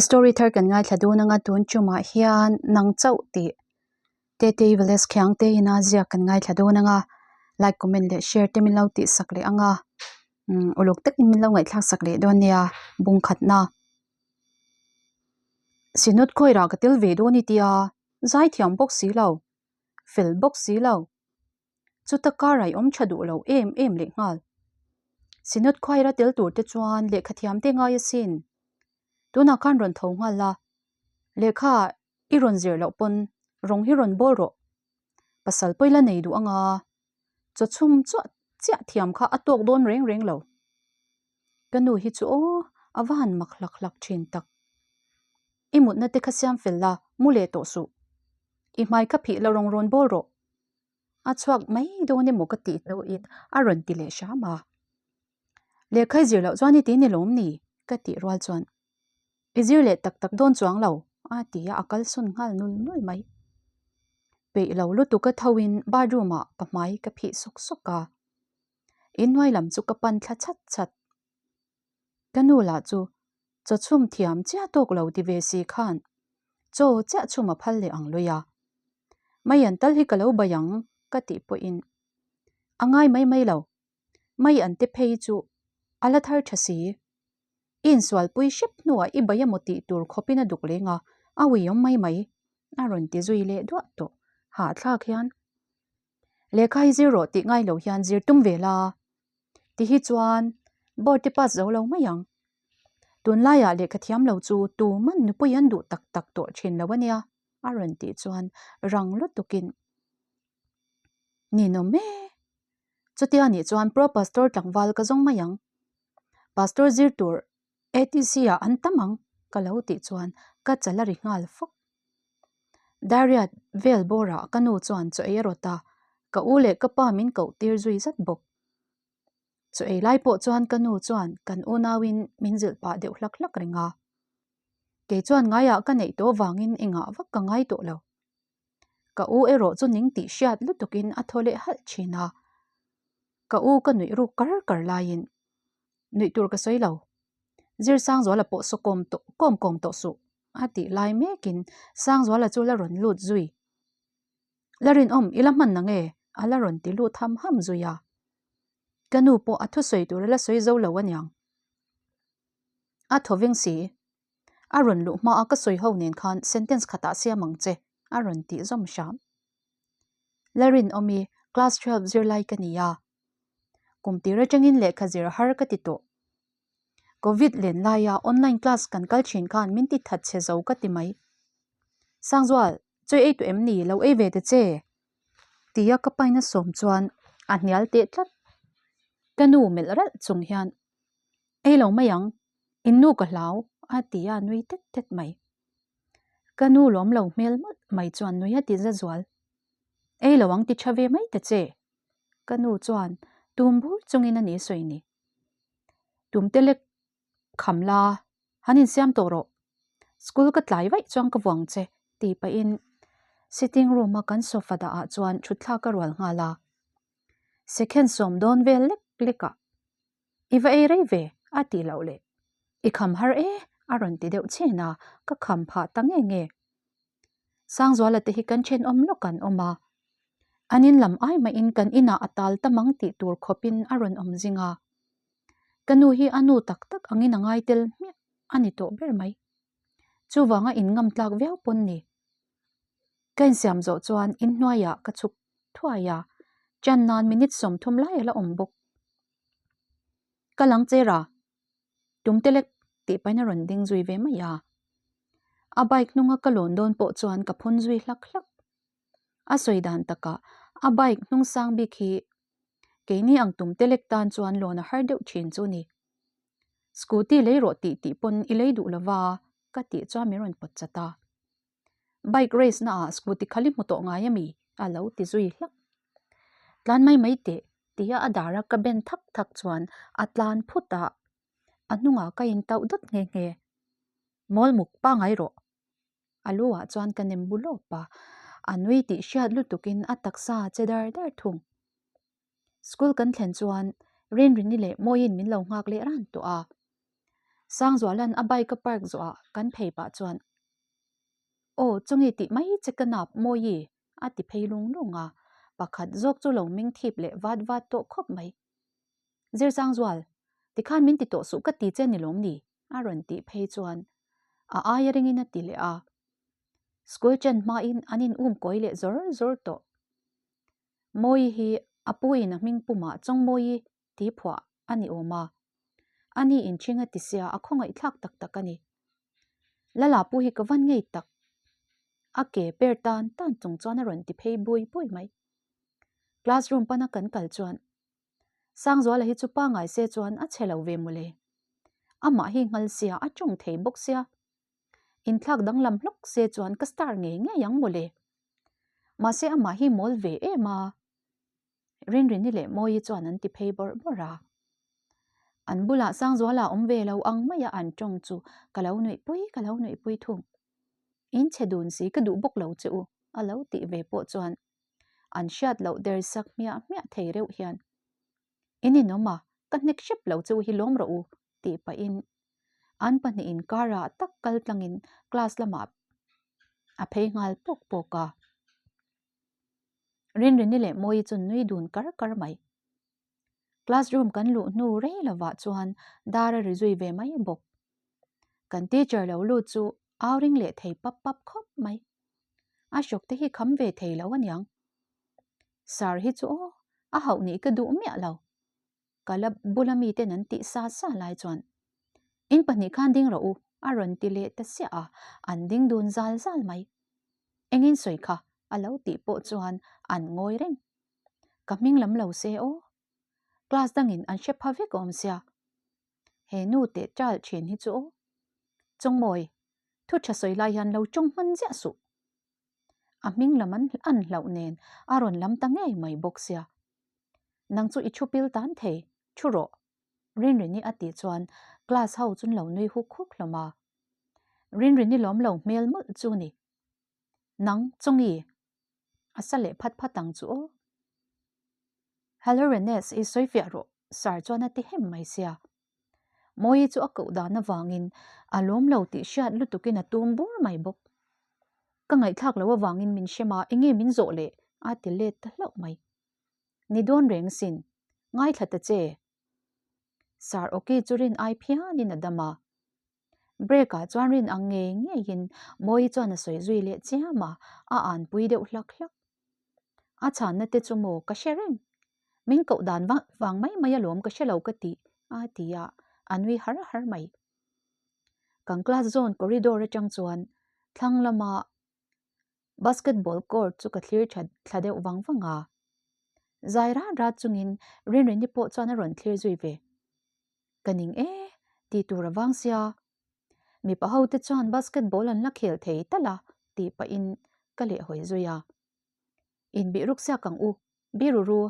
story thar kan ngaithla dawn anga tun tumah hian nang chauh tih Tetei Vales Khiang te ina ziak kan ngaithla dawn anga like comment leh share te min lo tih sak leh anga umm uluk takin min lo ngaihthlak sak leh dawn nia bung khatna Synod khawi rah ka tel ve dawn i tia zaithiam bawk si lo fel bawk si lo. Chuta kar ai awm tha duh lo em em leh nghal. Synod choir a tel tur te chuan lehkha thiam te ngai asin. Tunah khan rawn tho nghal la, lehkha i rawn zir loh pawn rawng hi rawn bawl rawh. Pasal pawi la nei duh anga chaw chhum chuah chiah thiam kha a tawk dawn reng reng lo. Ka nu hi chu aw a va han mak hlak hlak thin tak. I mutna te kha siam fel la, mu leh tawh suh. I hmai kha phih la rawng rawn bawl rawh. A chhuak mai dawn emaw ka tih hnuin a rawn ti leh hram a. Lehkha i zir loh chuan i ti ni lawm ni? ka tih rual chuan I zir leh tak tak dawn chuang lo a ti a, a kal sawn nghal nul nul mai. Peih lo lutuk a thoin bathroom ah ka hmai ka phih sawk sawk a. Inhnuai lam chu ka pan thla chhat chhat. Ka nu lah chu chaw chhum thiam chiah tawk lo ti ve si khan chaw chiah chhum a phal leh ang lui a. Mai an tal hi ka lo bai ang ka tih pawhin a ngai mai mai lo. Mai an te phei chu a la thar tha si. I insualpui hrep hnuah i bai emaw tih tur khawpin a duk leng a, a uiawm mai mai a rawn ti zui leh duah tawh hahthlak hian. Lehkha hi zir rawh tih ngai lo hian zir tum ve la. Ti hi chuan board te pass zo lo mai ang. Tunlaiah lehkha thiam lo chu tu man nupui an duh tak tak tawh thin lo a nia a rawn tih chuan rang lutukin Ninawm e! Chutia nih chuan Pro Pastor tlangval ka zawng mai ang. Pastor zir tur ATC ah an tam ang ka lo tih chuan ka chal a ri nghal fawk. Dariat vel bawrah ka nu chuan chaw ei a rawt a, ka u leh ka pa min koh tir zui zat bawk. Chaw ei lai pawh chuan ka nu chuan kan unauin min zilh pah deuh hlak hlak reng a. Kei chuan ngaiah ka neih tawh vangin engah vak ka ngai tawh lo. Ka u erawh chu ning tih hriat lutukin a thaw leh halh thin a. Ka u ka nuih ruk kar kar laiin nuih tur ka sawi lo. Zirsangzuala pawh saw kawm tawh kawm kawm tawh suh a tih lai mekin Sangzuala chu la rawn lut zui. La rinawm i la hman na nge? a la rawn ti lut ham ham zui a. Ka nu pawh a thusawi tur a la sawi zo lo aniang. A thaw veng si. A rawn luh hmaa ka sawi ho nen khan sentence khatah siam ang che a rawn tih zawm hram. Lalrinawmi class 12 zirlai ka ni a. Kum tir atangin lehkha zir har ka ti tawh. Covid len laia online class kan kal thin khan min ti that chhe zo ka ti mai. Sangzual, chawi ei tawh em ni? Lo ei ve ta che? Tia ka paina sawm chuan a hnial teh tlat. Ka nu melh ralh chung hian, Ei lo mai ang, in nu ka hlau a ti a nui tet tet mai. Ka nu lawm lo hmel mawlh mai chuan nui a ti za zual. Ei lo ang ti tha ve mai ta che. Ka nu chuan tum bur chungin a ni sawi ni. Tum te lek kham la, han insiam tawh rawh. School ka tlai vaih chuan ka vuang che tih pahin sitting room a kan sofa dah ah chuan thutthlak a rual nghal a. Second sawm dawn vel lek lek ah I va ei rei ve a tih loh leh I kham har e a rawn ti deuh chhen a, ka kham phah ta nge nge. Sangzuala te hi kan thenawm lawk an awm a, an in lam ai mahin kan inah a tal ta mang tih tur khawpin a rawn awm zing a. Ka nu hi a nu tak tak angin a ngai tel hmiah a ni tawh ber mai. Chuvanga in ngam tlak viau pawn ni. Ka insiam zawh chuan inhnuaiah ka chhuk thuai a, chan nan minute 30 lai a la awm bawk. Ka lang che ra, tum te lek tih pahin a rawn ding zui ve mai a. A bike hnunga ka lawn dawn pawh chuan ka phun zui hlak hlak. A sawi dan takah a bike hnung sang bik hi keini ang tum te lek tan chuan lawn a har deuh thin chu ni. Scooty lei rawh tih tih pawn i lei duh lova ka tih chuan min rawn pawt chat a. Bike race na ah scooty khali hmu tawh ngai ami? A lo ti zui hlak. Tlan mai mai teh tia a dar a ka ben thak thak chuan a tlan phut a, a hnungah ka in tauh dawt nghe nghe. Mawl muk pangai rawh. A lu ah chuan ka nem bu lawp a, a nui tih hriat lutukin a taksa a che dar dar thung. School kan thlen chuan Rinrini leh Mawiin min lo nghak leh ran tawh a. Sangzuala'n a bike a park zawhah kan phei pah chuan, Aw, chungi tih mai che ka nap Mawi a ti phei lung lung a, pakhat zawk chu lo meng thip leh vat vat tawh khawp mai. Zirsangzual, tikhan min ti tawh suh ka ti che ni lawm ni? a rawn tih phei chuan a aia ringin a ti leh a. School chen hmain an in um kawi leh zawr zawr tawh. Mawi hi a pu in a hming pumah Chawngmawi ti phuah a ni awm a. A ni inchhing a ti sia a khawngaih thlak tak tak a ni. Lala pu hi ka van ngei tak. A ke per tan tan chung chuan a rawn ti phei bui bui mai. Classroom pana kan kal chuan Sangzuala hi chu pangai se chuan a chhe lo ve mawle. Amah hi nghal sia a tawng thei bawk sia. Inthlak danglam hlawk se chuan ka star ngei ngei ang mawle. Mahse amah hi mawl ve em a. Rinrini leh Mawii chuan an ti phei bawrh bawrh a. An bulah Sangzuala awm ve lo ang maia an tawng chu ka lo nuihpui ka lo nuihpui thung. In chhe dun si ka duh bawk lo che u a lo tih ve pawh chuan an hriat loh der sak hmiah hmiah thei reuh hian In inawm a, ka hnek hrep lo che u hi lawm rawh u tih pahin an pahnih inkarah tak kal tlangin class lamah a phei nghal pawk pawk a. Rinrini leh Mawii chu nui dun kar kar mai. Classroom kan luh hnu rei lovah chuan dar a ri zui ve mai bawk. Kan teacher lo lut chu au ring leh thei pap pap khawp mai. A hrawk te hi kham ve thei lo aniang. Sir hi chu aw, a hauh nih ka duh miah lo. Ka la bula miten an tih sa sa lai chuan In pahnih khan ding rawh u a rawn ti leh ta siah a, an ding dun zal zal mai. Engin sawi kha a lo tih pawh chuan an ngawi reng. Ka hming lam lo se aw. Class dangin an hre pha vek awm sia. He nu teh ṭal ṭhin hi chu aw. Chawngmawi, thu ṭha sawi lai hian lo ṭawng hman ziah suh. A hming lam an an hlauh nen a rawn lam ta ngei mai bawk sia. Nang chu i thu pil tan thei, thu rawh. Rinrini a tih chuan class ho chun lo nui huk huk hlawm a. Rinrini lawm lo hmel mawlh chu ni. Nang, Chawngi, a sa leh phat phat ang chu aw. Hello Renes, i sawi fiah rawh, Sir chuan a ti hem mai sia. Mawi chu a koh dan avangin a lawm lo tih hriat lutukin a tum bur mai bawk. Ka ngaihthlak loh avangin min hrem a, enge min zawh leh? a ti let ta hlauh mai. Ni dawn reng sin, ngaithla ta che. Sir Oki chu rin ai phianin a dam a. Break ah chuan rin ang ngei ngeiin Mawi chuan a sawi zui leh chiam a, a anpui deuh hlak hlak. A chhanna te chu maw ka hre reng. Min koh dan vang vang mai mai alawm ka hre lo ka tih a ti a, a nui har har mai. Kan class zone corridor atang chuan thlang lama basketball court chu ka thlir tha thla deuh vang vang a. Zai rat rat chungin Rinrini pawh chuan a rawn thlir zui ve. Ka ning e, tih tur a vang sia. Mipa ho te chuan basketball an la khel thei tal a tih pahin ka lehhawi zui a. Inbih ruk siak ang u, biru ru,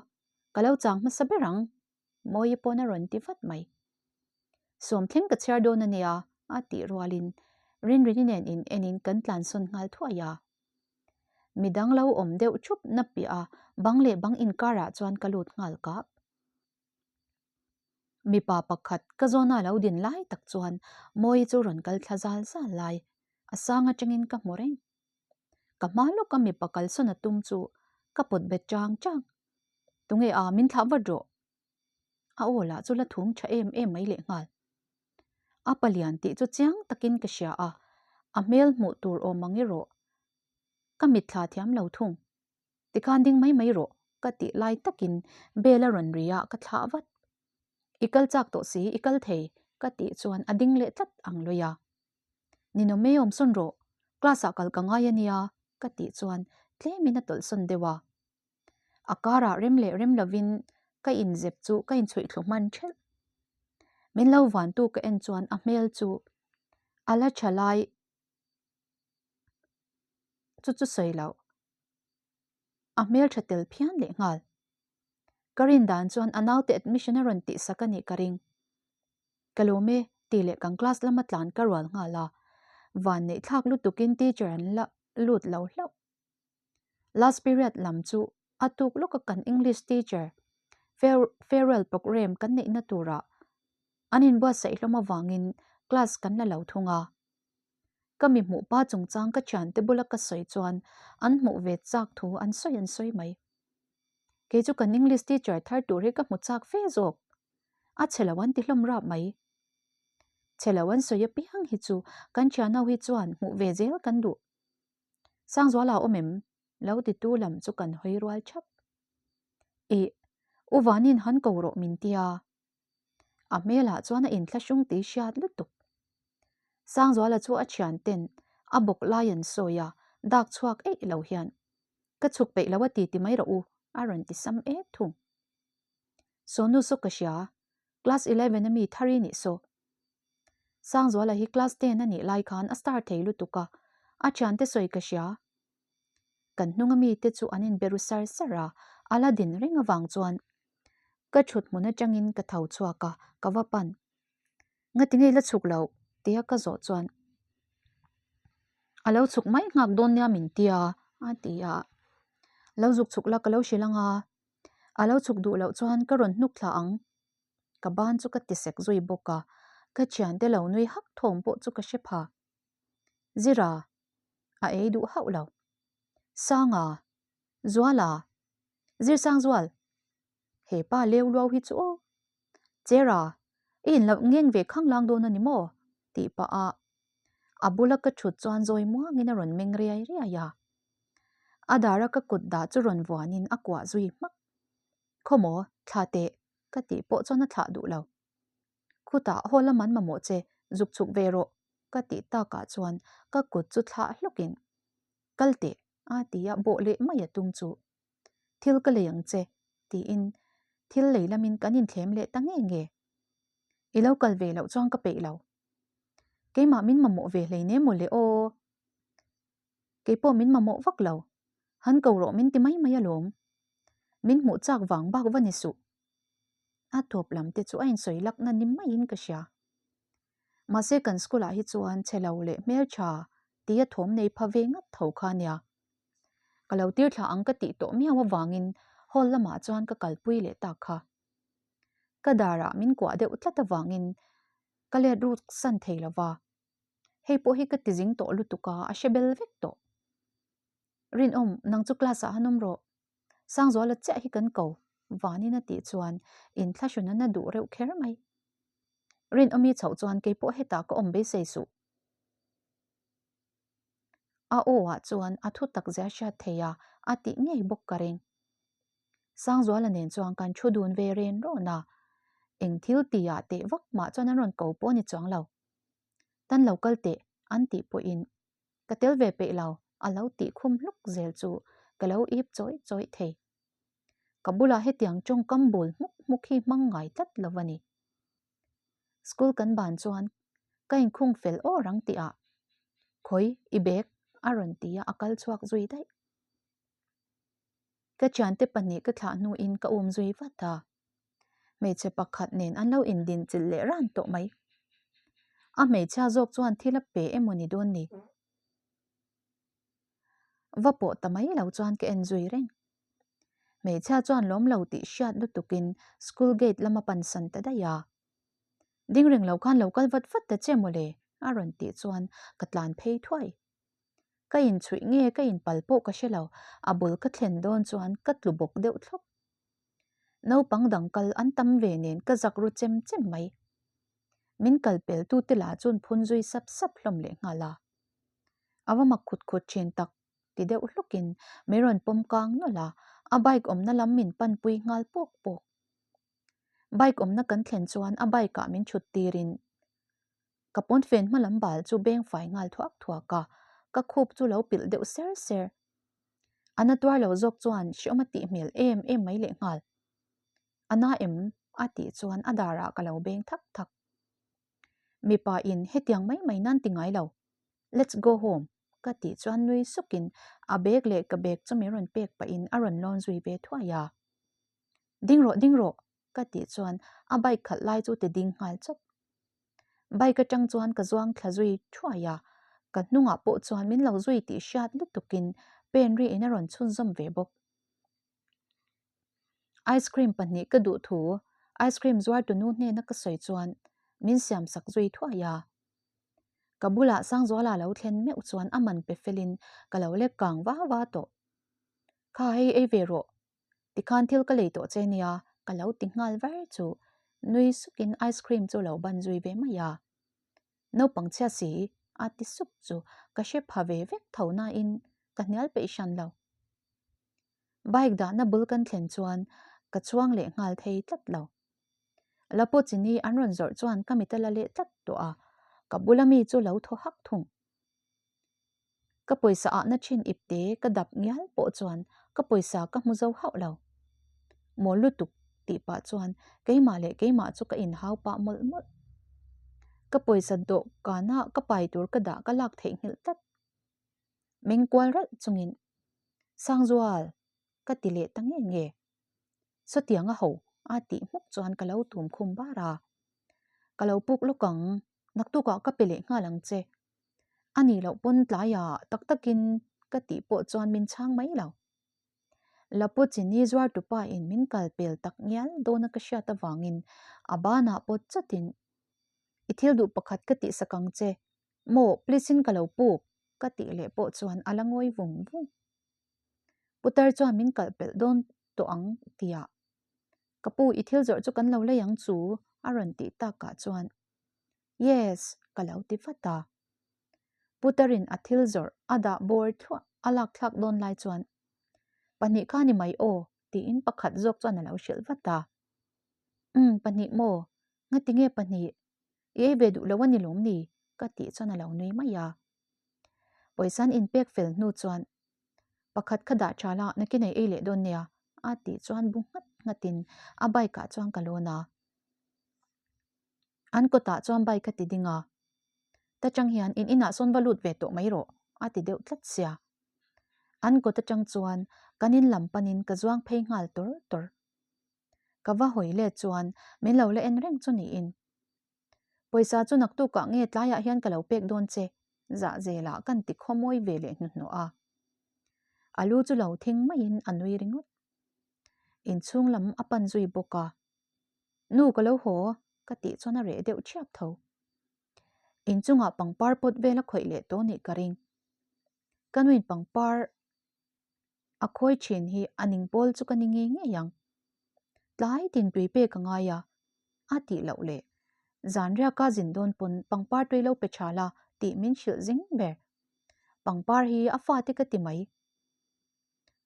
ka lo chang hmasa ber ang, Mawi pawn a rawn ti vat mai. Sawm thleng ka chhiar dawn a nia, a tih rualin Rinrini nen in enin kan tlansawn nghal thuai a. Midang lo awm deuh thup na piah a bang leh bang inkarah chuan ka lut nghal kap. Mipa pakhat ka zawna lo din lai tak chuan Mawi chu rawn kal thla zal zal lai, a sang atangin ka hmu reng. Ka hma lawka mipa kalsawn a tum chu ka pawt bet chang chang. Tunge a, min thlah vat rawh. A aw lah chu la thum tha em em mai lehnghal. A palian tih chu chiang takin ka hria a, a hmel hmuh tur awm ang erawh ka mitthla thiam lo thung. Tikhan ding mai mai rawh ka tih lai takin bell a rawn ri a ka thlah vat. I kal chak tawh si, i kal thei ka tih chuan a ding leh tlat ang lawi a. Ninawm e awm sawn rawh, class ah kal ka ngai a nia ka tih chuan tlemin a tawlh sawn deuh a. A karah rem leh rem lovin ka inzep chu ka inchhuih thlu hman thelh. Min lo vantu ka en chuan a hmel chu a la tha lai chu chu sawi loh. A hmel tha tel phian leh nghal. Ka rin dan chuan a naute admission a rawn tihsak a nih ka ring. Ka lawm e tih leh kan class lama tlan ka rual nghal a, van neih thlak lutukin teacher an la lut lo hlauh. Last period lam chu a tuk lawka kan English teacher farewell programme kan neihna turah an inbuatsaih hlawm avangin Class kan la lo thung a. Ka mi hmuh pa chungchang ka thiante bula ka sawi chuan an hmuh ve chak thu an sawi an sawi mai. Kei chu kan English teacher thar tur hi ka hmu chak fe zawk. A chhe lo an ti hlawm rap mai. Chhe lo an sawi apiang hi chu kan thian ho hi chuan hmuh ve zel kan duh. Sangzuala awm em? Lo titu lam chu kan hawi rual thap. Ih, U Vanin han ko rawh min tia. A hmelah chuan a inthlahrung tih hriat lutuk. Sangzuala chu a thian ten a bawk lai an sawi a, dak chhuak eih lo hian, Ka chhuk peih lo a ti ti mai rawh u, a rawn ti sam et thung. Sawnu saw ka hria, class 11 a mi thar i nih saw. Sangzuala hi class 10 a nih lai khan a star thei lutuk a, a thiante sawi ka hria. Kan hnunga mite chu an inbe ru sar sar a, a la din reng avang chuan ka thut hmun atangin ka tho chhuak a, ka va pan. Ngati ngei la chhuk loh? tia ka zawh chuan a lo chhuk mai nghak dawn nia min tia a ti a. Lo zuk chhuk la ka lo hrilh ang a, a lo chhuk duh loh chuan ka rawn hnuk thla ang. Ka ban chu ka ti sek zui bawk a, ka thiante lo nui hak thawm pawh chu ka hre pha. Zira, a ei duh hauh lo. Sanga, Zuala, Zirsangzual, he pa leu luau hi chu aw. Chera, i inloh ngeng ve khanglang dawn a ni maw? tih pah a a bula ka thut chuan zawi muangin a rawn meng riai riai a. A dara ka kut dah chu rawn vuanin a kuah zui hmak. Khawmaw, thla teh, ka tih pawh chuan a thlah duh lo. Khutah haw lam an mamawh che, zuk chhuk ve rawh, ka tih takah chuan ka kut chu thlah hlawkin, Kal teh, a ti a, bawh leh mai a tum chu. Thil ka lei ang che, tiin thil lei lamin kan inthlem leh ta nge nge. I lo kal ve loh chuan ka peih lo. Keimah min mamawh ve hleinem maw le aw. Keipawh min mamawh vak lo. Han ko rawh min ti mai mai alawm. Min hmuh chak vang bak va ni suh. A tawp lam te chu a insawi lakna ni maiin ka hria. Mahse kan school ah hi chuan chhe lo leh hmeltha tia thawm nei pha ve ngat tho kha nia. Ka lo tir thla ang ka tih tawh miau avangin hall lamah chuan ka kalpui leh tak kha. Ka darah min kuah deuh tlat avangin ka let ruk san thei lova. Hei pawh hi ka ti zing tawh lutuk a, a hre bel vek tawh. Rinawm, nang chu class ah han awm rawh. Sangzuala chiah hi kan ko, Vanin a tih chuan inthlahrun a na duh reuh kher mai. Rinawmi chhoh chuan kei pawh hetah ka awm beisei suh. A aw ah chuan a thu tak zia hriat thei a, a tih ngei bawk ka ring. Sangzuala nen chuan kan thu dun ve ren rawn a, eng thil tih ah teh vak mah chuan an rawn ko pawh a ni chuang lo. Tan lo kal teh an tih pawhin ka tel ve peih lo a lo tih khum hluk zel chu ka lo ip chawih chawih thei. Ka bulah hetiang tawngkam bul hmuk hmuk hi hmang ngai tlat lo a ni. School kan ban chuan ka inkhung fel awr ang tih ah khawi i bag a rawn ti a a kal chhuak zui daih. Ka thiante pahnih ka thlah hnuin ka um zui vat a. Hmeichhe pakhat nen an lo indin chilh leh ran tawh mai. A hmeichhia zawk chuan thil a pe emaw ni dawn ni? Va pawh ta mai lo chuan ka en zui reng. Hmeichhia chuan lawm lo tih hriat lutukin school gate lama pansan ta daih a. Ding reng lo khan lo kal vat vat ta che mawle a rawn tih chuan ka tlan phei thuai. Ka inchhuih nge ka inpal pawh ka hre lo, a bul ka thlen dawn chuan ka tlu bawk deuh thlawp. Naupang dang kal an tam ve nen ka zak ru chem chem mai. Min kal pel tute lah chuan phun zui sap sap hlawm leh nghal a. A va mak khut khut thin tak ti deuh hlukin min rawn pawm kang nawlh a, a bike awmna lam min panpui nghal pawk pawk. Bike awmna kan thlen chuan a bike ah min thut tirin Ka pawnfen hma lam bal chu beng fai nghal thuak thuak a, ka khup chu lo pilh deuh ser ser. A na tuar lo zawk chuan hreawm a tih hmel em em mai leh nghal. A na em? a tih chuan a darah ka lo beng thak thak. Mipa in hetiang mai mai nan ti ngai lo. Let's go home ka tih chuan nui sukin a bag leh ka bag chu min rawn pek pahin a rawn lawn zui ve thuai a. Ding rawh ding rawh ka tih chuan a bike khalh lai chu ti ding nghal chawp. Bike atang chuan ka zuang thla zui thuai a, ka hnungah pawh chuan min lo zui tih hriat lutukin pen riin a rawn chhunzawm ve bawk. Ice cream pahnih ka duh thu ice cream zuar tunu hnena ka sawi chuan min siam sak zui thuai a. Ka bulah Sangzuala lo thlen meuh chuan a man pe felin ka lo lek kang va va tawh. Kha hei ei ve rawh, tikhan thil ka lei tawh che nia ka lo ti nghal var chu nui sukin ice cream chu lo ban zui ve mai a. Naupang chhia si a ti sup chu ka hre pha ve vek tho nain ka hnial peih hran lo. Bike dahna bul kan thlen chuan ka chuang leh nghal thei tlat lo. La pawh chini an rawn zawrh chuan ka mit a la leh tlat tawh a, ka bula mi chu lo thaw hak thung. Ka pawisa ahna thin ipte ka dap ngial pawh chuan ka pawisa ka hmu zo hauh lo. Mawl lutuk tih pah chuan keimah leh keimah chu ka inhau pah mawlh mawlh. Ka pawisa dawhkana ka pai tur ka dah ka lak theihnghilh tlat. Meng kual ralh chungin, Sangzual! ka ti leh ta nge nge. Sawtiang a ho a tih hmuk chuan ka lo tum khum bar a. Ka lo puk lawk ang, naktukah ka pe leh nghal ang che. A nih loh pawn tlaiah tak takin ka tih pawh chuan min chhang mai lo. Lapu chini zuartupa in min kal pel tak ngial dawna ka hriat avangin a banah pawt chatin, I thil duh pakhat ka tihsak ang che, maw please in ka lo puk ka tih leh pawh chuan a la ngawi vung vung. Putar chuan min kalh pelh dawn tawh ang tia ka pu i thil zawrh chu kan lo lei ang chu a rawn tih takah chuan Yes ka lo ti vat a. Putarin a thil zawrh a dah bawr thluah a lak thlak dawn lai chuan Pahnih kha ni mai aw tiin pakhat zawk chuan a lo hrilh vat a. Umm pahnih maw? Ngati nge pahnih? I ei ve duh lo a ni lawm ni? ka tih chuan a lo nui mai a. Pawisa an inpek fel hnu chuan pakhat kha dah tha la nakin ei ei leh dawn nia a tih chuan bu nghat nghatin a bike ah chuan ka lawn a. An kawtah chuan bike a ti ding a, ta chang hian in inah sawn va lut ve tawh mai rawh a ti deuh tlat sia. An kawt atang chuan kan in lam panin ka zuang phei nghal tawr tawr. Ka va hawi let chuan min lo la en reng chu niin. Pawisa chu naktukah nge tlaiah hian ka lo pek dawn che, zah zelah kan ti khawmawi ve leh hnuhnawh a. A lu chu lo thing maiin a nui ringawt. Inchhung lam a pan zui bawk a. Nu ka lo haw, ka tih chuan a reh deuh thiap tho. Inchungah pangpar pawt vel a khawih leh tawh nih ka ring. Ka nuin pangpar A khawi thin hi a ning pawl chu ka ni ngei ngei ang. Tlai tin tui pek a ngai a, a tih loh leh zanriaka zin dawn pawn pangpar tui lo pe tha la tih min hrilh zing ber. Pangpar hi a fate ka ti mai.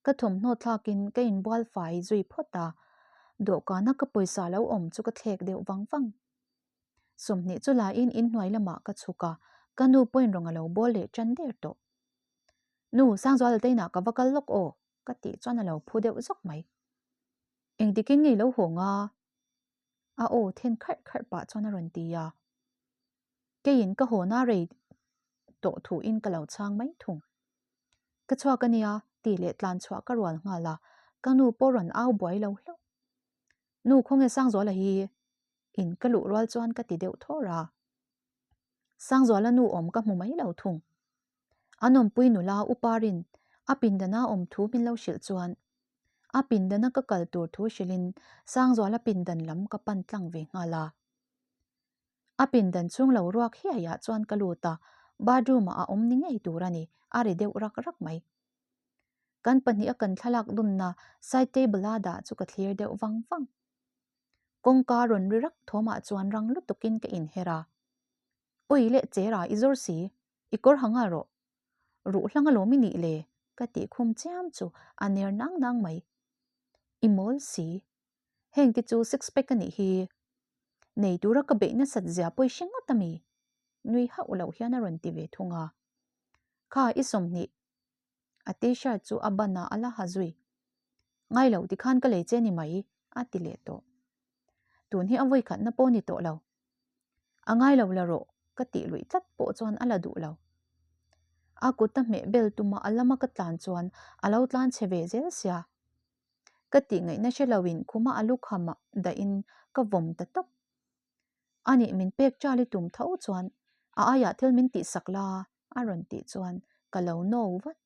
Ka thawmhnaw thlakin ka inbual fai zui phawt a, dawhkana ka pawisa lo awm chu ka thlek deuh vang vang. 20 chu lain inhnuai lamah ka chhuk a, ka nu pawhin rawn a lo bawl leh tan der tawh. Nu, Sangzuala te inah ka va kal lawk aw, ka tih chuan a lo phu deuh zawk mai. Engtikin nge i lo haw nga? A aw then kharh kharh pah chuan a rawn ti a. Keiin ka haw na rei tawh thuin ka lo chhang mai thung. Ka chhuak a nia, tih leh tlan chhuah ka rual nghal a, ka nu pawh rawn au buai lo hlauh. Nu, khawnge Sangzuala hi? In ka luh rual chuan ka ti deuh thawr a. Sangzuala nu awm ka hmu mai lo thung. An awmpui nula Uparin a pindana awm thu min lo hrilh chuan a pindana ka kal tur thu hrilhin Sangzuala pindan lam ka pan tlang ve nghal a. A pindan chhung lo ruak hiaiah chuan ka lut a, bathroom ah a awm ni ngei tur a ni, a ri deuh rak rak mai. Kan pahniha kan thlalak dunna side table a dah chu ka thlir deuh vang vang. Kawngka rawn ri rak thawmah chuan rang lutukin ka inher a. Ui leh chera i zawr si, i kawr ha nghal rawh. Ruh hlang alawm i nih le, ka tih khum chiam chu a ner nang nang mai. I mawl si. Heng te chu six pack a nih hi. Nei tura ka beih nasat zia pawi hre ngawt a mi? Nui hauh loh hian a rawn ti ve thung a. Kha i 20 A t-shirt chu a ban ah a la ha zui. Ngai lo tikhan ka lei che ni mai, a ti leh tawh. Tun hi a vawi khatna pawh ni tawh lo. A ngai lo la rawh, ka tih luih tlat pawh chuan a la duh lo. A kut a hmeh bel tuma a lama ka tlan chuan a lo tlan chhe ve zel sia. Ka tih ngaihna hre loin khuma a lukham ah dahin ka vawm ta tawp. Anih min pek chal i tum tho chuan a aiah thil min tihsak la a rawn tih chuan ka lo no vat.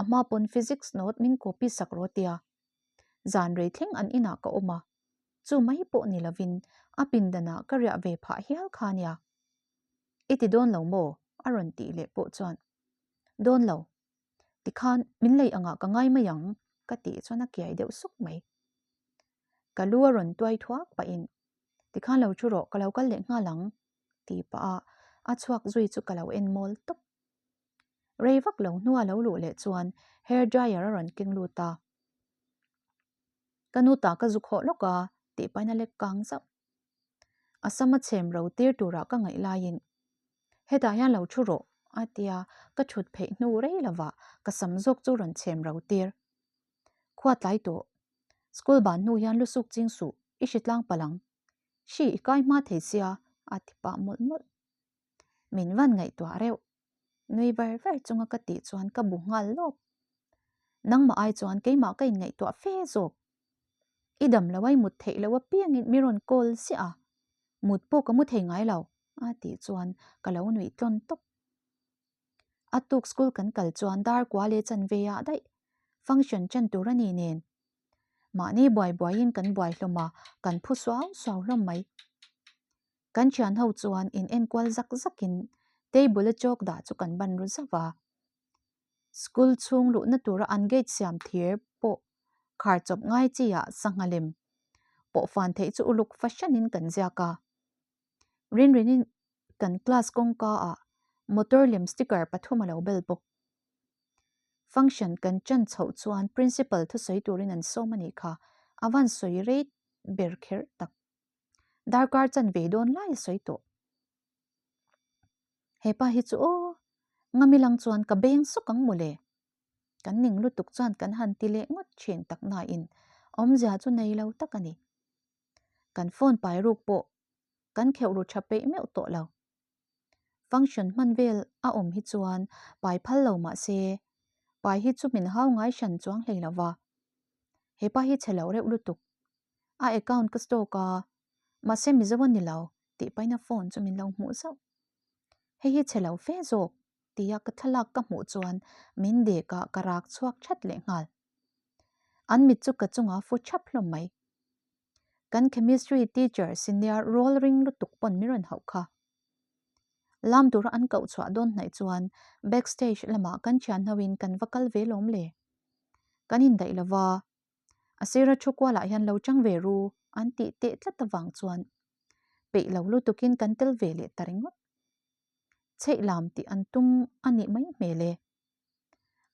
A hma pawn physics note min copy sak rawh tia zan rei thleng an inah ka awm a, chu mai pawh ni lovin a pindanah ka riah ve phah hial kha nia. I ti dawn lo maw? a rawn tih leh pawh chuan, Dawn lo. Tikhan min lei angah ka ngai mai ang, ka tih chuan a kiai deuh suk mai. Ka lu a rawn tuai thuak pahin, Tikhan lo thu rawh, ka lo kal leh nghal ang, tih pah a a chhuak zui chu ka lo en mawl tawp. Rei vak lo hnua lo luh leh chuan hair dryer a rawn keng lut a. Ka nu ta ka zu khawh lawk a, tih pahin a lek kang zauh. A sam a chhem ro tir turah ka ngaih laiin, Hetah hian lo thu rawh, a ti a, ka thut pheih hnu rei lovah ka sam zawk chu rawn chhem ro tir. Khua tlai tawh. School ban hnu hian lusuk ching suh, i hri tlang palh ang. Hri i kai hma thei sia, a ti pah mawlh mawlh. Min van ngaihtuah reuh. Nui var var chunga ka tih chuan ka bu nghal lawk. Nangmah ai chuan keimah ka inngaihtuah fe zawk. I dam lo a i mut theih loh apiangin mi rawn call ziah a, mut pawh ka mu thei ngai lo a tih chuan ka lo nuih tlawn tawp. A tuk school kan kal chuan dar kua leh chanve ah daih function chan tur a ni nen. Mahni buai buaiin kan buai hlawm a, kan phu suau suau hlawm mai. Kan thian ho chuan in enkual zak zakin table a chalk dah chu kan ban ru zauh a. School chhung luhna tura an gate siam thir pawh khar chawp ngai chi ah sangha lem pawh fan theih chu uluk fahranin kan ziak a. Rinrinin kan class kawngka ah motor lem sticker pathum a lo bel bawk. Function kan chan chhoh chuan principal thusawi turin an sawm a nih kha, a van sawi rei ber kher tak. Darkar chanve dawn lai a sawi tawh. Hepa hi chu aw, ngami lang chuan ka beng sawk ang mawle. Kan ning lutuk chuan kan han ti leh ngawt thin tak nain awmzia chu nei lo tak a ni. Kan phone pai ruk pawh kan kheuh ru tha peih meuh tawh lo. Function hman vel a awm hi chuan pai phal lo mah se, pai hi chu min hau ngai hran chuang hlei lo va. Hepa hi chhe lo reuh lutuk. A account ka stalk a, mahse Mizo a ni lo tih paina phone chu min lo hmuh zauh. Hei hi chhe lo fe zawk tia ka thlalak ka hmuh chuan min dek a ka rak chhuak that leh nghal. An mit chu ka chunga fu thap hlawm mai. Kan chemistry teacher senior roll ring lutuk pawn min rawn hauh kha. Lam tura an koh chhuah dawn hnaih chuan backstage lamah kan thian ho in kan va kal ve lawm le. Kan indaih lova, A sira thu kualah hian lo chang ve ru an tih teh tlat avang chuan peih lo lutukin kan tel ve leh ta ringawt. Chheih lam tih an tum a nih mai hmel e.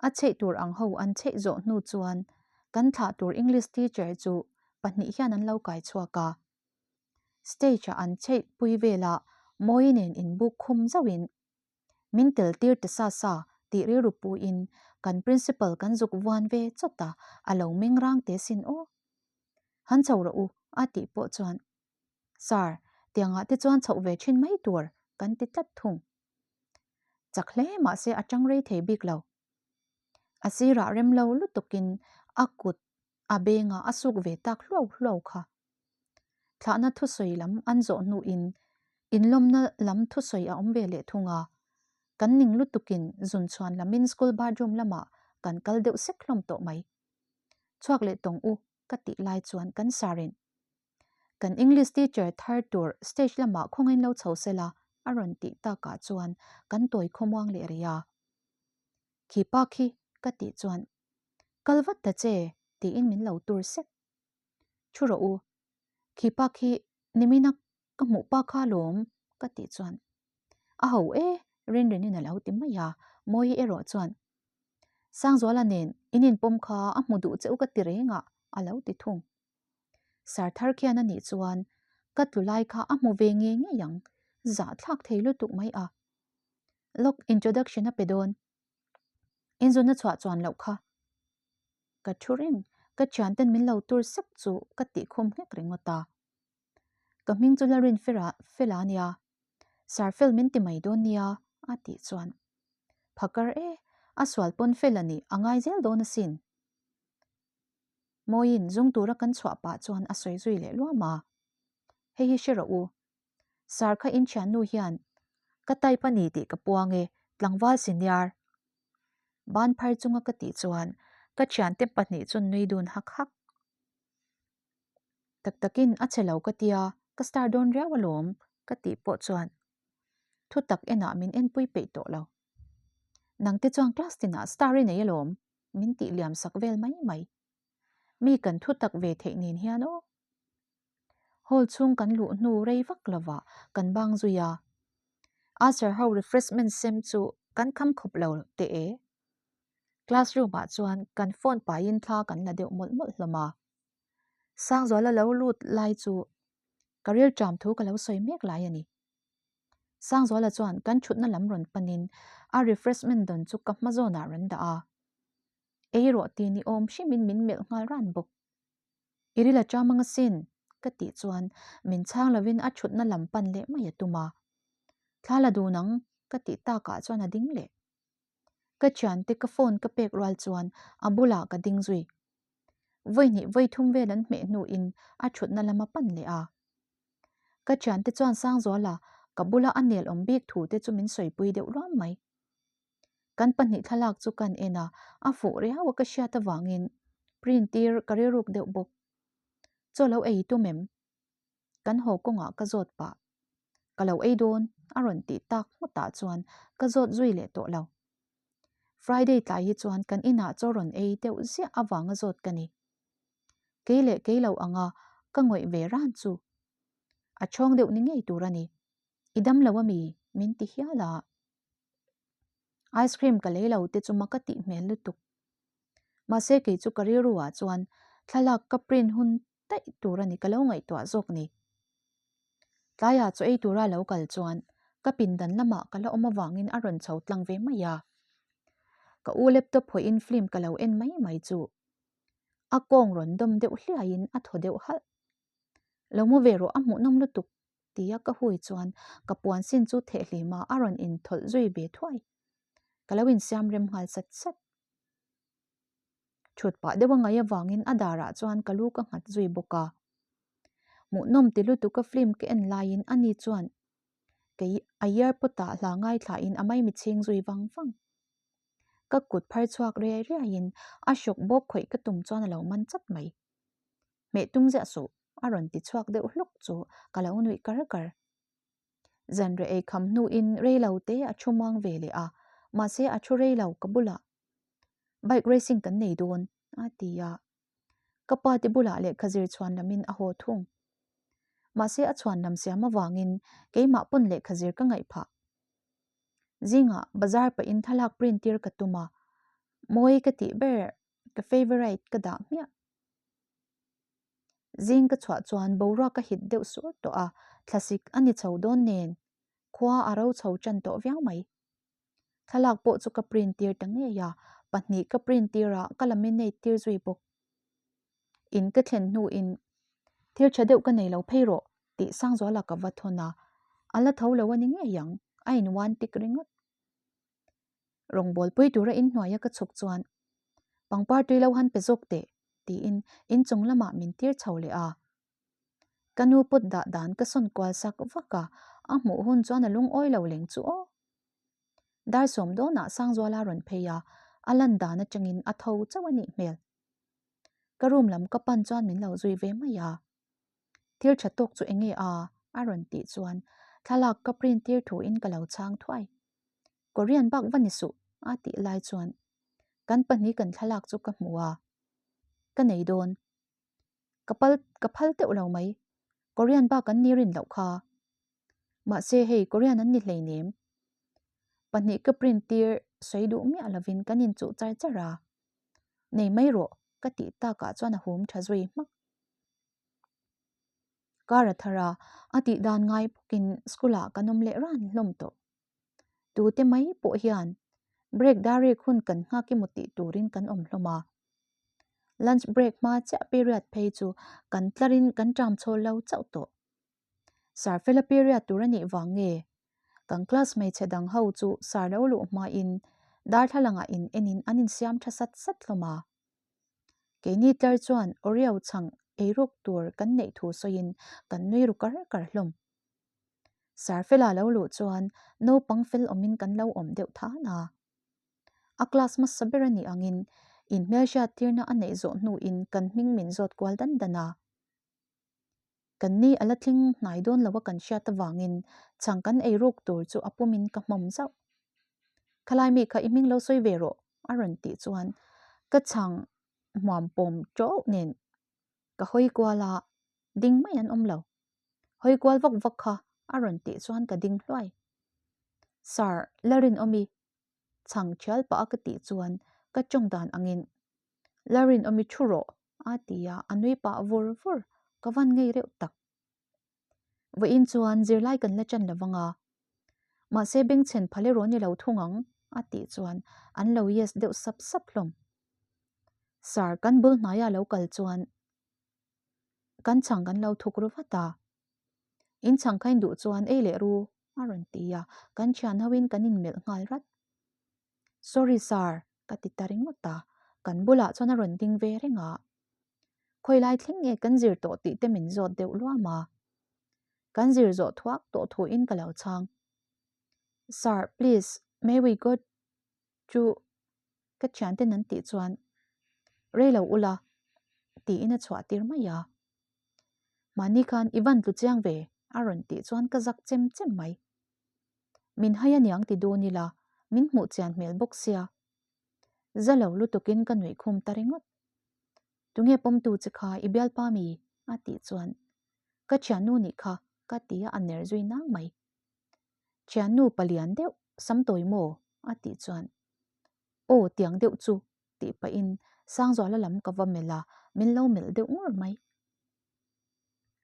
A chheih tur ang ho an chheih zawh hnu chuan kan thlah tur English teacher chu pahnih hian an lo kai chhuak a. Stage-a an chheih pui velah Mawi nen inbuk khum zauhin Min tel tir ta sa sa tih rilru pu in kan principal kan zuk vuan ve chawt a, a lo meng rang te sin aw. Han chho rawh u a tih pawh chuan Sir, tiangah te chuan chhoh ve thin mai tur kan ti tlat thung. Chak hle mahse a tang rei thei bik lo. A sirah rem lo lutukin a kut a bengah a suk ve tak hluau hluau kha. Thlahna thusawi lam an zawh hnuin inlawmna lam thusawi a awm ve leh thung a, kan ning lutukin zun chhuan lamin school bathroom lamah kan kal deuh sek hlawm tawh mai. Chhuak leh tawng u ka tih lai chuan kan sarin kan English teacher thar tur stage lamah khawngain lo chho sela a rawn tih takah chuan kan tawi khawmuang leh rih a. Khi pa khi ka tih chuan kal vat ta che tiin min lo tur sek. Thu rawh u, khi pa khi nimina ka hmuh pa kha lawm ka tih chuan a ho e Rinrinin a lo ti mai a, Mawi erawh chuan Sangzuala nen in inpawm kha a hmu duh che u ka ti reng a a lo ti thung. Sar thar khian a nih chuan ka tlu lai kha a hmu ve ngei ngei ang, zahthlak thei lutuk mai a. Lawk introduction a pe dawn. Inzuna chhuah chuan loh kha. Ka thu reng, ka thianten min lo tur sek chu ka tih khum nghek ringawt a. Ka hming chu Lalrin Fela Fela ania, Sir Fel min ti mai dawn nia a tih chuan Phakar e, a sual pawn Fela nih a ngai zel dawn asin. Mawiin zung tura kan chhuah pah chuan a sawi zui leh luam a. Hei hi hre rawh u, Sir kha in thiannu hian ka type a ni tih ka puang e, tlangval senior. Ban phar chunga ka tih chuan ka thiante pahnih chu nui dun hak hak. Tak takin a che lo ka tia, ka star dawn riau alawm ka tih pawh chuan. Thutak enah min enpui peih tawh lo. Nangte chuan class tinah star i nei alawm, min tih liam sak vel mai mai. Mi kan thutak ve theih nen hian aw. Hall chhung kan luh hnu rei vak lovah kan bang zui a. Usher ho refreshment sem chu kan kham khawp lo teh e. Classroom ah chuan kan phone paiin thla kan la deuh mawlh mawlh hlawm a. Sangzuala lo lut lai chu ka rilṭam thu ka lo sawi mek lai a ni. Sangzuala chuan kan thutna lam rawn panin a refreshment dawn chu ka hma zawnah rawn dah a. Ei rawh ti ni awm hrimin min melh nghal ran bawk. I ril a ṭam ang asin, ka tih chuan min chhang lovin a thutna lam pan leh mai a tum a. Thla la dun ang, ka tih takah chuan a ding leh. Ka thiante ka phone ka pek rual chuan a bulah ka ding zui. Vawi hnih vawi thum vel an hmeh hnuin a thutna lam a pan leh a. Ka thiante chuan Sangzuala ka bula a nel awm bik thu te chu min sawipui deuh ruam mai. Kan pahnih thlalak chu kan en a, a fuh riau a ka hriat avangin print tir ka rilruk deuh bawk. Chaw lo ei tum em? Kan haw kawngah ka zawt pah. Ka lo ei dawn a rawn tih tak ngawtah chuan ka zawt zui leh tawh lo. Friday tlai hi chuan kan inah chaw rawn ei deuh ziah avanga zawt ka ni. Kei leh kei lo anga ka ngawih ve ran chu a chhawng deuh ni ngei tur a ni. I dam lo ami? Min ti hial a. Ice cream ka lei lo te chu ma ka tih hmel lutuk. Mahse kei chu ka rilru ah chuan thlalak ka print hun daih tur a ni ka lo ngaihtuah zawk ni. Tlaiah chaw ei tura lo kal chuan ka pindan lamah ka la awm avangin a rawn chho tlang ve mai a. Ka u laptop hawiin film ka lo en mai mai chu a kawng rawn dawm deuh hliaiin a thaw deuh halh. Lo mu ve rawh a hmuhnawm lutuk tia ka hui chuan ka puan sin chu thehhlim a a rawn inthawlh zui ve thuai. Ka lo insiam rem nghal sat sat. Thut pah deuh a ngaih avangin a darah chuan ka lu ka nghat zui bawk a. Hmuhnawm ti lutuk a film ka en laiin ani chuan kei a earpod ah hla ngaithlain a maimi chhing zui vang vang. Ka kut phar chhuak riai riaiin a hrawk bawk khawih ka tum chuan a lo man chat mai. Hmeh tum ziah suh a rawn ti chhuak deuh hluk chu ka lo nuih kar kar. Zanriah ei kham hnuin rei lo te a thu muang ve leh a, mahse a thu rei lo ka bulah bike racing kan nei dawn a ti a. Ka pa te bulah lehkha zir chhuan lamin a haw thung. Mahse a chhuan lam siam avangin keimah pawn lehkha zir ka ngaih phah. Zingah bazar pahin thlalak print tir ka tum a, mawi ka tih ber ka favourite ka dah hmiah. Zing ka chhuah chuan boruak ka hit deuh sur tawh a, thlasik a ni chho dawn nen khua a ro chho tan tawh viau mai. Thlalak pawh chu ka print tir ta ngei a, pahnih ka print tir a, ka laminate tir zui bawk. In ka thlen hnuin thil tha deuh ka nei lo phei rawh tih Sangzuala ka va thawn a, a la tho lo a ni ngei ang, a in one tik ringawt. Rawngbawlpui tura inhnuaia ka chhuk chuan pangpar tui lo han pe zawk teh tiin inchung lamah min tir chho leh a. Ka nu pawt dah dan ka sawn kual sak vak a, a hmuh hun chuan a lungawi lo leng chu aw. Dar sawm dawnah Sangzuala rawn phei a, a lan dan atangin a tho chauh a nih hmel. Ka room lam ka pan chuan min lo zui ve mai a. Thil tha tawk chu enge a? a rawn tih chuan thlalak ka print tir thuin ka lo chhang thuai. Korean bak va ni suh a tih lai chuan kan pahnih kan thlalak chu ka hmu a, ka nei dawn. Ka pal ka phal teuh lo mai. Korean bak an ni rin loh kha. Mahse hei Korean an ni hleinem. Pahnih ka print tir sawi duh miah lovin kan inchuh char char a. Nei mai rawh ka tih takah chuan a hum tha zui hmak. Kar a thar a, a tih dan ngai bawkin school ah kan awm leh ran hlawm tawh. Tute mai pawh hian break darek hun kan nghak emaw tih turin kan awm hlawm a. Lunch break hma chiah period phei chu kan tlarin kan ṭam chhawl lo chauh tawh. Sir fela period tur a nih vang nge? Kan class hmeichhe dang ho chu sir lo luh hmain darthlalangah in enin an insiam ṭha sat sat hlawm a. Keini tlar chuan Oreo chhang eiruk tur kan neih thu sawiin kan nui ru kar kar hlawm. Sir fela lo luh chuan naupang fel awmin kan lo awm deuh than a. A class hmasa ber a nih angin inhmelhriat tirna a neih zawh hnuin kan hming min zawt kual dan dan a. Kan ni a la thleng hnai dawn lo a kan hriat avangin chhang kan ei ruk tur chu a pumin ka hmawm zauh. Khalai mi kha i hming lo sawi ve rawh a rawn tih chuan ka chhang hmuam pawm tawh nen ka hawi kual a, ding mai an awm lo. Hawi kual vak vak kha a rawn tih chuan ka ding hluai. Sir, la rinawm i chhang thial pah a ka tih chuan ka tawng dan angin La rinawm i thu rawh a ti a, a nui pah vur vur, ka van ngei reuh tak. Vawiin chuan zirlai kan la ṭan lo vang a, mahse bengchhen phal erawh ni lo thung ang a tih chuan an lo yes deuh sap sap hlawm. Sir, kan bul hnaia lo kal chuan kan chhang kan lo thuk ru vat a, in chhang kha in duh chuan ei leh ru a rawn ti a, kan thian hoin kan inmelh nghal rat. Sorry sir, ka ti ta ringawt a, kan bulah chuan a rawn ding ve reng a. Khawi lai thleng nge kan zir tawh tih te min zawt deuh luam a. Kan zir zawh thuak tawh thuin ka lo chhang. Sir, please, may we go to ka thianten an tih chuan rei lo ula tiin a chhuah tir mai a. Mahni khan i van tlu chiang ve a rawn tih chuan ka zak chem chem mai. Min hai aniang ti dun ila, min hmuh chian hmel bawk sia. Za lo lutukin ka nuih khum ta ringawt. Tunge pawmtu che kha i bialpa mi? a tih chuan ka thiannu nih kha ka ti a, a ner zui nang mai. Thiannu palian deuh, sam tawi maw? a tih chuan aw tiang deuh chu tih pahin Sangzuala lam ka va melh a, min lo melh deuh ngur mai.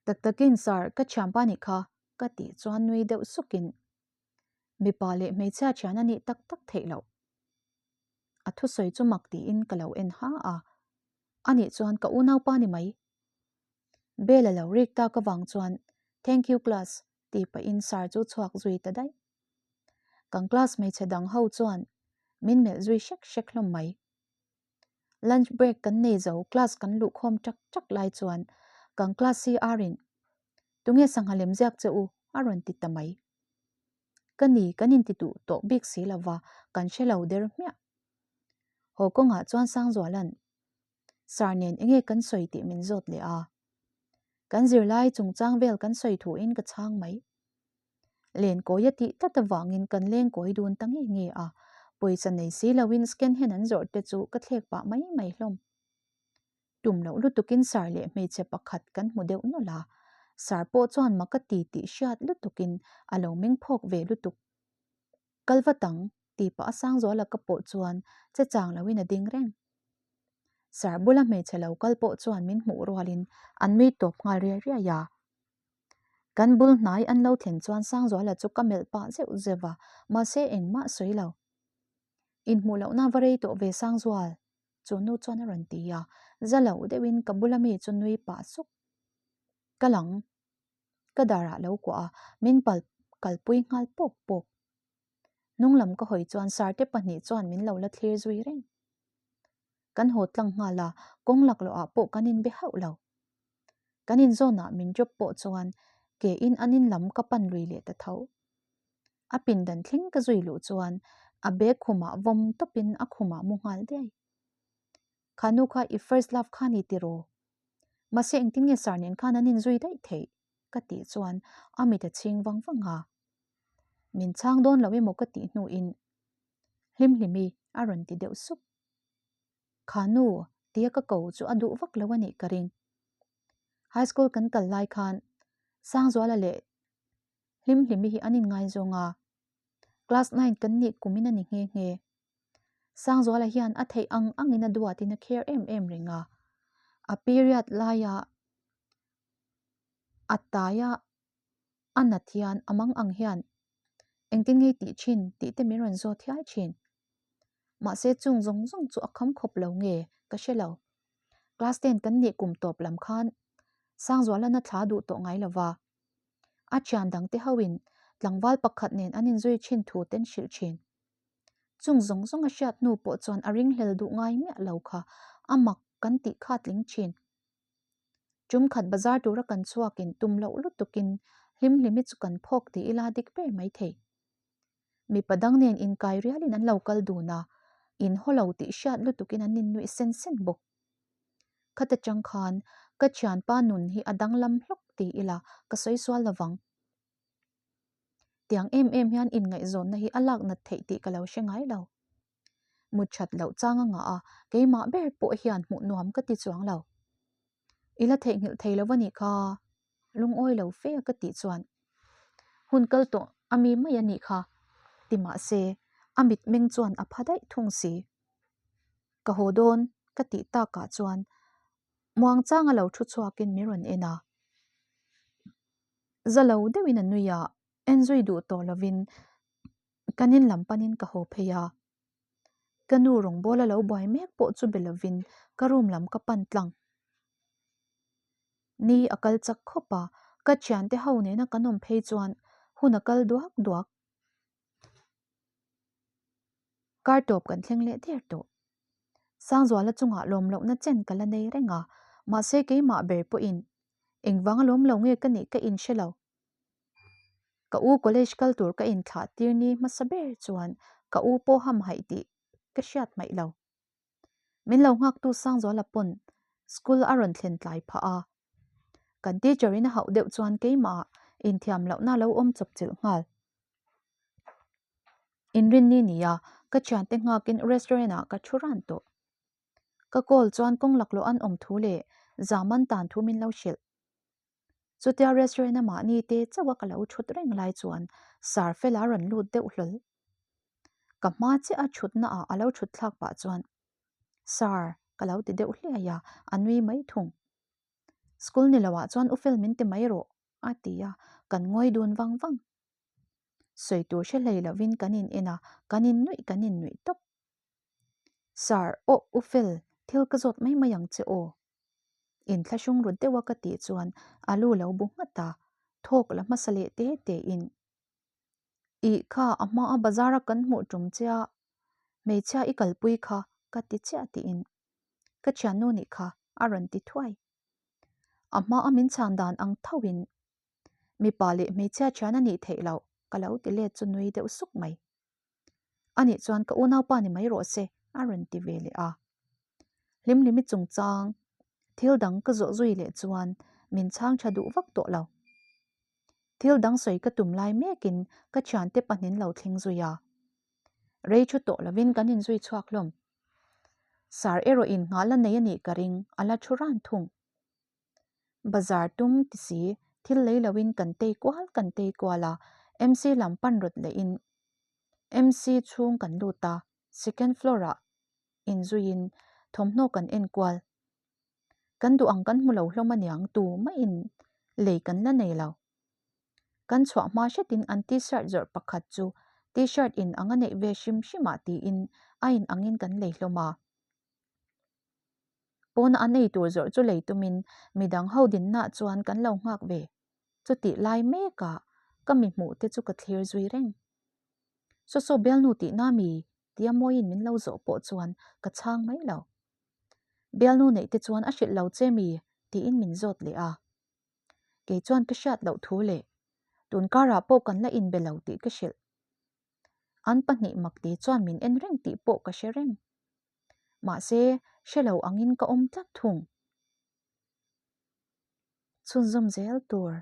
Tak takin sir, ka thianpa nih kha ka tih chuan nui deuh sukin mipa leh hmeichhia thian a nih tak tak theih loh. A thusawi chu mak tiin ka lo en ha a, anih chuan ka unaupa ni mai. Bell a lo rik tak avang chuan Thank you class tih pahin sir chu chhuak zui ta daih. Kan class hmeichhe dang ho chuan min melh zui hrek hrek hlawm mai. Lunch break kan nei zo class kan luh khawm tak tak lai chuan kan class CR in Tunge sangha lem ziak che u a rawn ti ta mai. Ka ni kan inti duh tawh bik si lova kan hre lo der hmiah. Haw kawngah chuan Sangzuala'n Sir nen enge kan sawi tih min zawt leh a. Kan zirlai chungchang vel kan sawi thuin ka chhang mai. Lenkawi a tih tlat avangin kan lengkawi dun ta nge nge a, pawisa nei si loin scan hen an zawrh te chu ka thlek pah mai mai hlawm. Tum loh lutukin Sir leh hmeichhe pakhat kan hmu deuh nawlh a, Sir pawh chuan mak a ti tih hriat lutukin a lo meng phawk ve lutuk. Kal vat ang, tih pah a Sangzuala ka pawh chuan che chang loin a ding reng. Sir bula hmeichhe lo kal pawh chuan min hmuh rualin an nui tawp nghal riai riai a. Kan bul hnai an lo thlen chuan Sangzuala chu ka melh pah zeuh zeuh a, mahse engmah sawi lo. Inhmuh lohna va rei tawh ve Sangzual, chu nu chuan a rawn ti a, za lo deuhin ka bula mi chu nui pah suk. Ka lang. Ka darah lo kuah a, min pal kalpui nghal pawk pawk. Hnung lam ka hawi chuan Sarte pahnih chuan min lo la thlir zui reng. Kan haw tlang nghal a, kawng laklawh ah pawh kan inbe hauh lo. Kan inzawnah min drop pawh chuan ke in an in lam ka pan lui leh ta tho. A pindan thleng ka zui luh chuan a bag khumah vawm tawpin a khumah mu nghal diai. Kha nu kha i first love kha ni tiraw? Mahse engtin nge sir nen khan an inzui daih theih? ka tih chuan a mit a chhing vang vang a. Min chhang dawn lo emaw ka tih hnuin Hlimhlimi a rawn ti deuh sup. Kha nu tia ka ko chu a duh vak lo a nih ka ring. High school kan kal lai khan Sangzuala leh Hlimhlimi hi an inngaizawng a, class nine kan nih kumin a ni nghe nghe. Sangzuala hian a theih ang angin a duatin a care em em reng a, a period laia a taia a nat hian a mang ang hian engtin ngei tih thin tih te min rawn zawt hial thin. Mahse chung zawng zawng chu a kham khawp lo nge ka hre lo. Class ten kan nih kum tawp lam khan Sangzuala'n a thla duh tawh ngai lo va. A thian dangte hoin tlangval pakhat nen an inzui thin thu ten hrilh thin. Chung zawng zawng a hriat hnu pawh chuan a ringhlel duh ngai miah lo kha a mak kan tih kha tling thin. Tum khat bazar tura kan chhuakin tum loh lutukin Hlimhlimi chu kan phawk ti ila dik ber mai thei. Mipa dang nen inkai rialin an lo kal dun a, in haw lo tih hriat lutukin an innuih sen sen bawk. Khata chang khan ka thianpa nun hi a danglam hlawk. ti ila ka sawi sual lovang. Tiang em em hian inngaihzawnna hi a lak nat theih tih ka lo hre ngai lo. Mut that loh chang a ngah a, keimah ber pawh hian hmuh nuam ka ti chuang lo. I la theihnghilh thei lo a nih kha, lungawi lo fe a ka tih chuan hun kal tawh a mi mai a nih kha ti mah se a mitmeng chuan a pha daih thung si. Ka haw dawn ka tih takah chuan muangchang a lo thu chhuakin min rawn en a. Za lo deuhin a nui a, en zui duh tawh lovin kan in lam panin ka haw phei a. Ka nu rawngbâwl a lo buai mek pawh chu be lovin ka room lam ka pan tlang. Ni a kal chak khawp a, ka thiante ho nena kan awm phei chuan hun a kal duak duak. Kar tawp kan thleng leh der tawh. Sangzuala chungah lawm lohna chen ka la nei reng a, mahse keimah ber pawhin engvang a lawm lo nge ka nih ka inhre lo. Ka u college kal tur ka inthlah tir ni hmasa ber chuan ka u pawh hamhaih tih ka hriat hmaih lo. Min lo nghaktu Sangzuala pawn school a rawn thlen tlai phah a. Kan teacher in a hauh deuh chuan keimah inthiam lohna lo awm chawp chilh nghal. Inrinni nia ka thiante nghakin restaurant ah ka thu ran tawh. Ka call chuan kawng laklawh an awm thu leh zam an tan thu min lo hrilh. Chutia restaurant a mahni te chauh a ka lo thut reng lai chuan Sir Fela rawn lut deuh hlawl. Ka hma chiah a thutna ah a lo thut thlak pah chuan Sir ka lo ti deuh hliai a, a nui mai thung. School ni lo ah chuan u Fel min ti mai rawh a ti a, kan ngawi dun vang vang. Sawi tur hre hlei lovin kan in en a, kan in nuih kan in nuih tawp. Sir, aw u Fel, thil ka zawt mai mai ang che aw. Inthlahrung rut deuha ka tih chuan a lu lo bu nghat a, thawk la hmasa leh te te in. Ih kha a hma a bazar a kan hmuh tum che a, hmeichhia i kalpui kha ka ti chiah tiin ka thiannu nih kha a rawn ti thuai. A hma a min chhan dan ang tho in mipa leh hmeichhia thian a nih theih loh ka lo ti let chu nui deuh suk mai. Anih chuan ka unaupa ni mai rawh se a rawn ti ve leh a. Hlimhlimi chungchang thil dang ka zawh zui leh chuan min chhang tha duh vak tawh lo. Thil dang sawi ka tum lai mekin ka thiante pahnin lo thleng zui a. Rei thu tawh lovin kan inzui chhuak hlawm. Sar erawh in nghah la nei a nih ka ring, a la thu ran thung. Bazar tum ti si, thil lei loin kan tei kual kan tei kual a, MC lam pan rawt lehin MC chhung kan lut a, second floor ah inzuiin thawmhnaw kan en kual. Kan duh ang kan hmu lo hlawm aniang tu maiin lei kan la nei lo. Kan chhuah hma hretin an t-shirt zawrh pakhat chu t-shirt in ang a neih ve hrim hrim ah tiin a in angin kan lei hlawm a. Pawna an ei tur zawrh chu lei tumin midang ho dinna chuan kan lo nghak ve. Chutih lai mekah ka mi hmuh te chu ka thlir zui reng. Saw saw bialnu tihna mi tia mawiin min lo zawh pawh chuan ka chhang mai lo. Bialnu neih te chuan a hrilh lo che mi tiin min zawt leh a. Kei chuan ka hriat loh thu leh tun karah pawh kan la inbe lo tih ka hrilh. An pahnih makti chuan min en reng tih pawh ka hre reng. Mahse, hre lo angin ka awm tlat thung. Chhunzawm zel tur.